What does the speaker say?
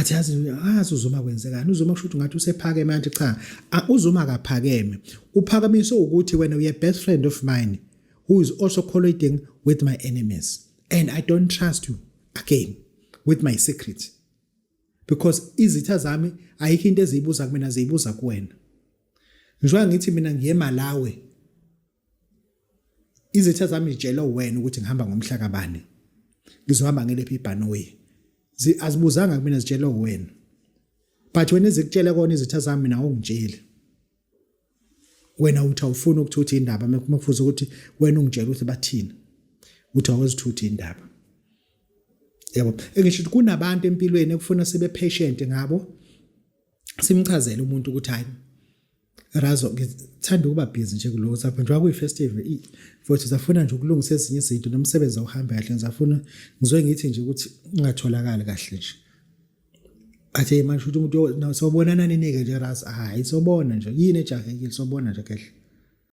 Athi yazi azi uZuma kwenzekani, uZuma kusho ukuthi ngathi usephakeme. Athi cha, uZuma akaphakeme, uphakamiswe ukuthi wena uye best friend of mine who is also colluding with my enemies, and I don't trust you again with my secret, because izitha zami ayikho into eziyibuza kumina, ziyibuza kuwena. Njengoba ngithi mina ngiye Malawi, izitha zami zitshela wena ukuthi ngihamba ngomhla kabani, ngizohamba ngelephi ibhanoyi. Azibuzanga kumina, zitshela wena, but wena ezikutshele kona izitha zami mina awungitsheli. Wena uthi awufuni ukuthutha indaba, mekufuze ukuthi wena ungitshela ukuthi bathini, uthi awuzithutha indaba. Yabo, engisho ukuthi kunabantu empilweni ekufuna sibe patient ngabo, simchazele umuntu ukuthi hayi Razo, ngithanda ukuba busy nje kulo WhatsApp njengoba kuyi-festive futhi safuna nje ukulungisa ezinye izinto nomsebenzi awuhambe kahle, ngisafuna ngizoye ngithi nje ukuthi ngingatholakali kahle nje. Athi manje ukuthi umuntu sobonana nini-ke nje Razo? Hhayi, sobona nje, yini ejahekile, sobona nje kehle.